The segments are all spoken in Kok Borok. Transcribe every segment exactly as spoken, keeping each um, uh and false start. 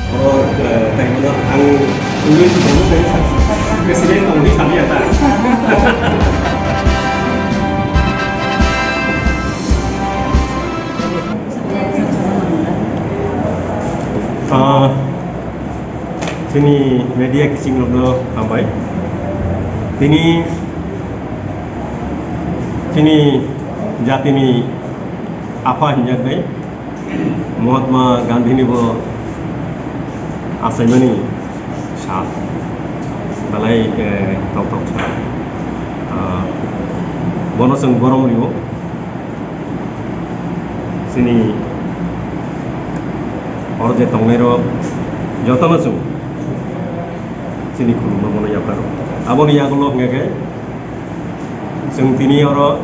Oro, eh, tei bono ang wngwi si tongwi tei president tongwi saliya ta. Ah, chini media kiching rokno hambai. Tini chini jatini apha hinjaknai Mahatma Gandhi ni bo achaimani sal, belai, eh, tongthok sal. Ah, bono chwng borom rio. Chini oro je tongnai rok jotono chwng chini khulumma bono yapharw. Aboni yagulo hwnkhe chwng tini oro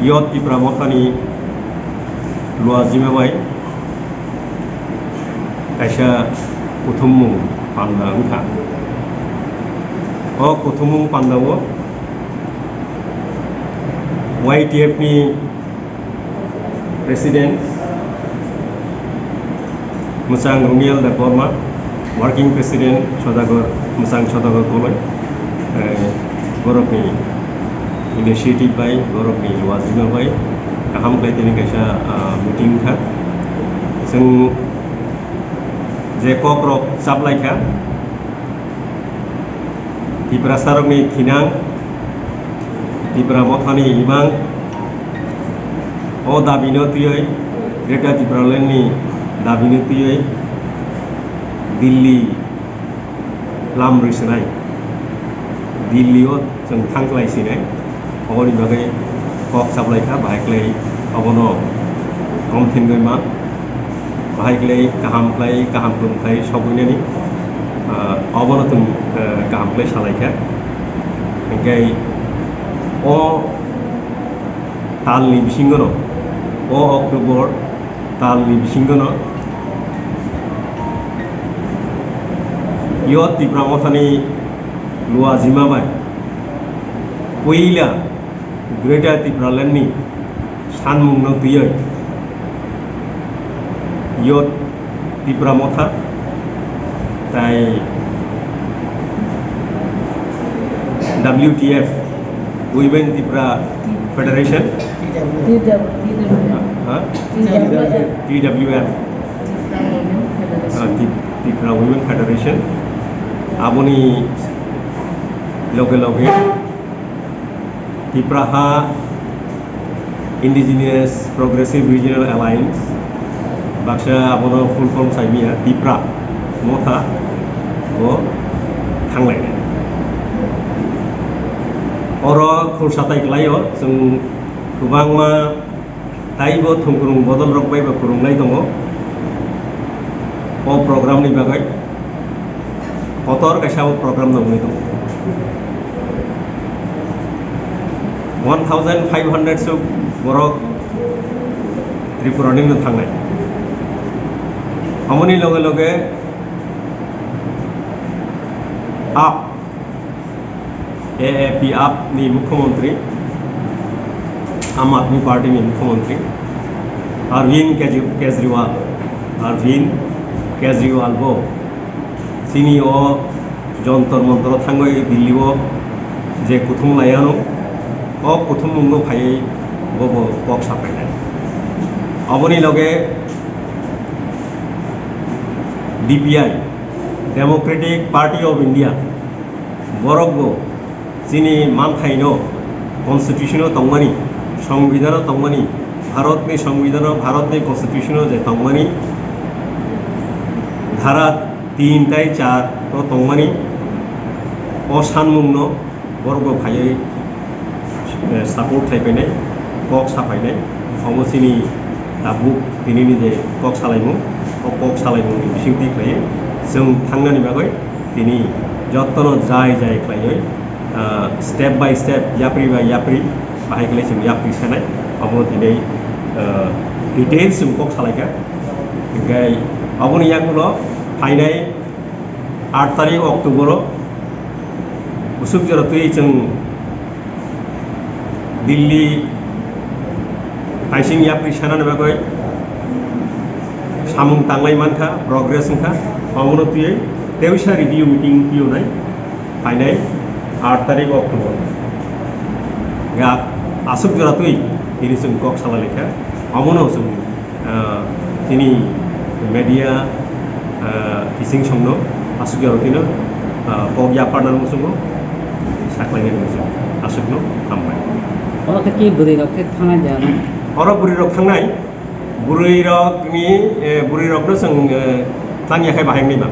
Youth Tipra Mothani Luajima bai kaisa kuthumung panda wngkha. O kuthumung pandao Y T F ni President Mwchang Runiel Debbarma, Working President Sodagar, Mwchang Sodagar Koloi, eh, borokni initiative bai, borokni luajima bai, kaham khlai tini kaisa, ah, meeting wngkha. Chwng je kokrok chaplaikha, Tiprasarokni thinang, Tipra Mothani imang, o dabino twiwi, Greater Tipraland ni dabino twiwi Delhi lam rwi sinai, Delhi o chwng thang khlai sinai. Oboni bagwi kok chaplaikha, bahai khlai obono tongthengwi ma, bahai khlai kaham khlai, kaham kwrwng khlai sogwinani, ah, obono chwng, ah, kaham khlai salaikha. Hinkhe o talni bisingono, o October talni bisingono Youth Tipra Mothani Luajima bai puila Greater Tipraland ni sanmungno twiwi Youth Tipra Motha tai W T F, Women Tipra Federation, T W F. Ha? T W F. T W F. Tipra Women Federation. Ah, Tip-, Tipra Women Federation. Aboni loge loge Tipraha Indigenous Progressive Regional Alliance, baksa abono full form saimia, Tipra Motha bo thanglainai. Oro khursa tai kwlaio, chwng kwbangma taibo thwngkwrwng bodol rok bai bo kwrwngnai tongo o program ni bagwi. Kotor kaisa o program no wngwi tongo. One thousand five hundred suk borok Tripura ni no thangnai. Amoni loge loge up A A P up ni mukhyamantri, Aam Aadmi Party ni mukhyamantri Arvind Kejri-, Kejriwal, Arvind Kejriwal bo chini o Jantar Mantar o thangwi Delhi o je kuthum lai ano, o kuthumung no phaiwi bo bo kok sapainai. Aboni loge D P I, Democratic Party of India, borok bo chini manthaino constitution o tongmani, songbidhano tongmani, Bharatni songbidhano, Bharatni constitution o je tongmani, dhara tin tai char o tongmani, o sanmungno borok bo phaiwi, eh, support khai painai, kok sa painai. Omo chini tabuk tinini je kok salaimung, o kok salaimungni bisingtwi khlaiwi chwng thangnani bagwi tini jotono jai jai khlaiwi, ah, step by step, yapri by yapri, bahai khlai chwng yapri sanai. Omo tini, ah, details chwng kok salaikha. Hinkhe oboni yagulo phainai aat tarik October o bwswk jora twi chwng Delhi haising yapri sanani bagwi Samung tanglai mankha, progress wngkha, omono twiwi tewisa review meeting phiyonai phainai aat tarik October. Ga aswk jora twi tini chwng kok salai laikha, omono chwng, ah, tini media, ah, kising songno aswk jora twino, ah, kok yapharna muchungo saklainai muchungo aswkno hambai. Oro khe ki bwrwi rok khe thangnai da? Oro bwrwi rok thangnai. Bwrwi rok ni, eh, bwrwi rok no chwng, eh, tang ya khai bahai wngwi ba.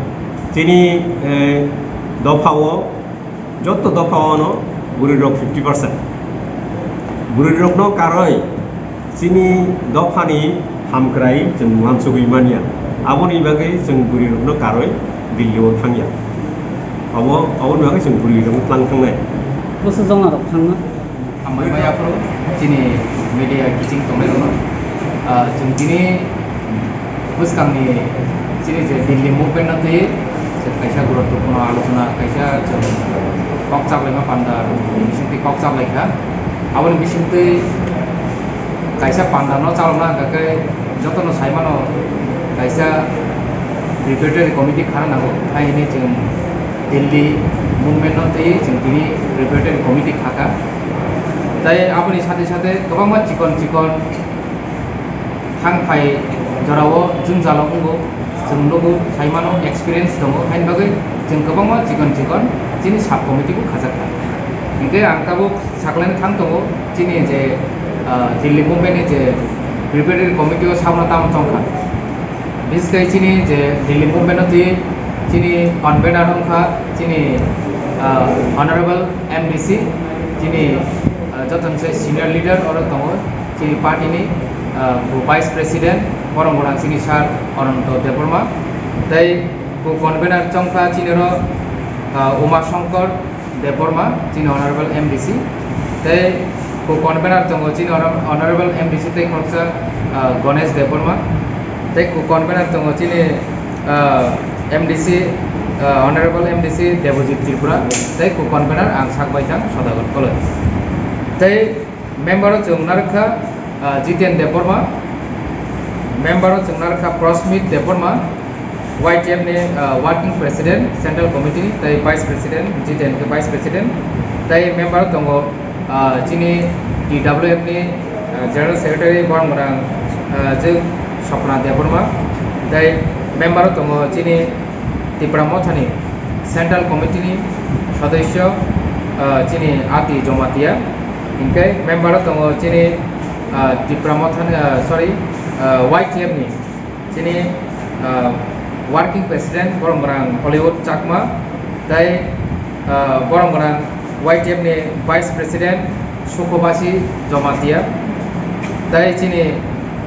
Chini, eh, dopha o, joto dopha o no bwrwi rok fifty percent. Bwrwi rok no karwi chini dopha ni hamkrai chwng uansugwi manya. Aboni bagwi chwng bwrwi rok no karwi Delhi o thang ya. Abo, aboni bagwi chwng bwrwi rok no tlang thangnai. Bwswk jona rok thangna? Hambai mai aphuru chini media kiching tongnai rokno. Ah, chwng tini bwskangni chini je Delhi movement no twi chwng kaisa guruttwpurno alochona, kaisa chwng kok chaplaima panda bisingtwi kok chaplaikha. Aboni bisingtwi kaisa panda no chalokna hwnkha khe jotono sai mano kaisa preparatory committee khana nango, hai hwnwi chwng Delhi movement no twi chwng tini preparatory committee khakha. Tai aboni sate sate kwbangma chikon chikon thang phai jorao jwngjalo wngo, chwng nugo, sai mano, experience tongo, haini bagwi chwng kwbangma chikon chikon chini sub committee bo khajakha. Hinkhe ang tabuk saklaina thang tongo, chini je, ah, Delhi movement ni je preparatory committee o sabna tamo tongkha. Biskhe chini je Delhi movement o twi chini convener wngkha chini, ah, honorable M D C, chini, ah, joto ni se senior leader oro tongo chini party ni, ah, vice president, borok gwnang chini sir Ananto Debbarma, tei co-convener chongkha chini oro, ah, Uma Shankar Debbarma, chini Honorable M D C, tei co-convener tongo chini Honor-, Honorable M D C tei khoroksa, ah, Ganesh Debbarma, tei co-convener tongo chini, ah, M D C, ah, Honorable M D C Debojit Tripura, tei co-convener ang sak bai thang Sodagar Koloi. Tei member o chwng narwkha, ah, Jiten Debbarma, member o chwng narwkha Prosmit Debbarma, Y T F ni, ah, working president, central committee ni, tei vice president, Jiten khe vice president, tei member o tongo, ah, chini T W F ni, ah, general secretary borok gwnang, ah, je Sopna Debbarma, tei member o tongo chini Tipra Mothani central committee ni sodosyo, ah, chini Ati Jomatia, hinkhe member o tongo chini, ah, Tipra Mothani, ah, sorry, ah, Y T F ni chini, ah, working president borok gwnang Hollywood Chakma, tei, ah, borok gwnang Y T F ni vice president Sukhobasi Jomatia, tei chini,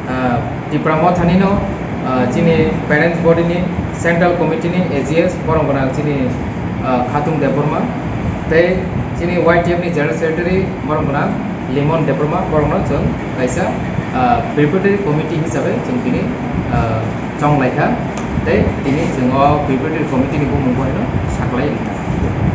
ah, Tipra Mothani no, ah, chini parents body ni central committee ni A G S borok gwnang chini, ah, Khatung Debbarma, tei chini Y T F ni general secretary borok gwnang Limon Debbarma, borokno chwng kaisa, ah, preparatory committee hisabe chwng tini, ah, chong laikha, tei tini chwng o preparatory committee ni bumung bo haino saklai.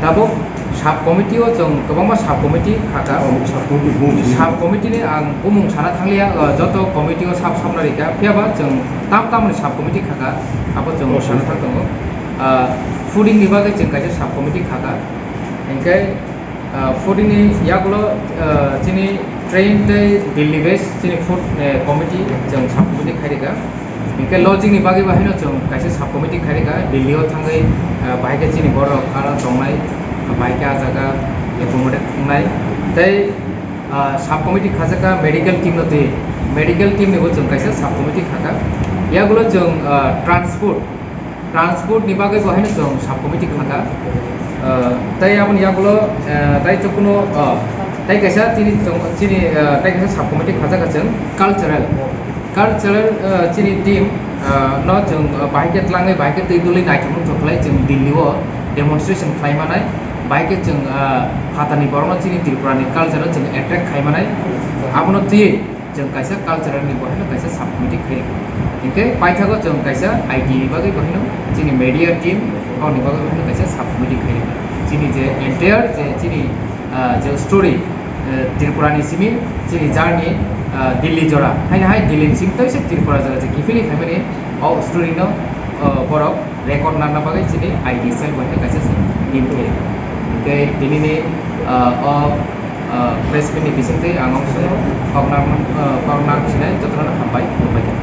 Tabuk sub committee o chwng kwbangma sub committee khaka. Oh, sub committee bumung. Sub committee ni ang bumung sana thangliya, ah, joto committee o sub sabna rikha, phiyaba chwng tam tamni sub committee khaka, abo chwng sana thang tongo. Ah, fooding ni bagwi chwng kaisa sub committee khaka. Hinkhe, ah, fooding ni yagulo, ah, chini train tei Delhi base chini food, eh, committee chwng sub committee khai rikha. Hinkhe lodging ni bagwi bo haino chwng kaisa sub committee khai rikha. Delhi o thangwi, ah, bahai khe chini borok aro tongnai, bahai khe ah jaga accommodate wngnai. Tei, ah, sub committee khajakha medical team no twi. Medical team ni bo chwng kaisa sub committee khaka. Yagulo chwng, ah, transport Transport ni bagwi bo haino chwng sub committee khaka. Ah, tei aboni yagulo, ah, tei chukno, ah, tei kaisa chini chwng, chini, ah, tei kaisa sub committee khajak chwng cultural. Cultural, ah, chini team, ah, no chwng, ah, bahai khe tlangwi, bahai khe twi dulwi naithok nukthok khlai chwng Delhi o demonstration khlai manai. Bahai khe chwng, ah, phatani borokno chini Tripura ni culture o chwng attract khai manai. Abono twiwi chwng kaisa cultural ni bo haino kaisa sub committee khai rikha. Hinkhe paithago chwng kaisa I T ni bagwi bo haino chini media team, aboni bagwi bo haino kaisa sub committee khai rikha. Chini je entire je chini, ah, je story, eh, Tripura ni simi chini journey, ah, Delhi jora, haino hai Delhi ni simi tei se Tripura jora je kiphilwi phaimani O story no, uh, borok record narna bagwi chini I T cell bai khe kaisa team khe. Hingke tinini, uh, o, uh, press meet ni bisingtwi ang o bisingo kok narma, uh, kok narwk sinai jotono hambai, hambai khe.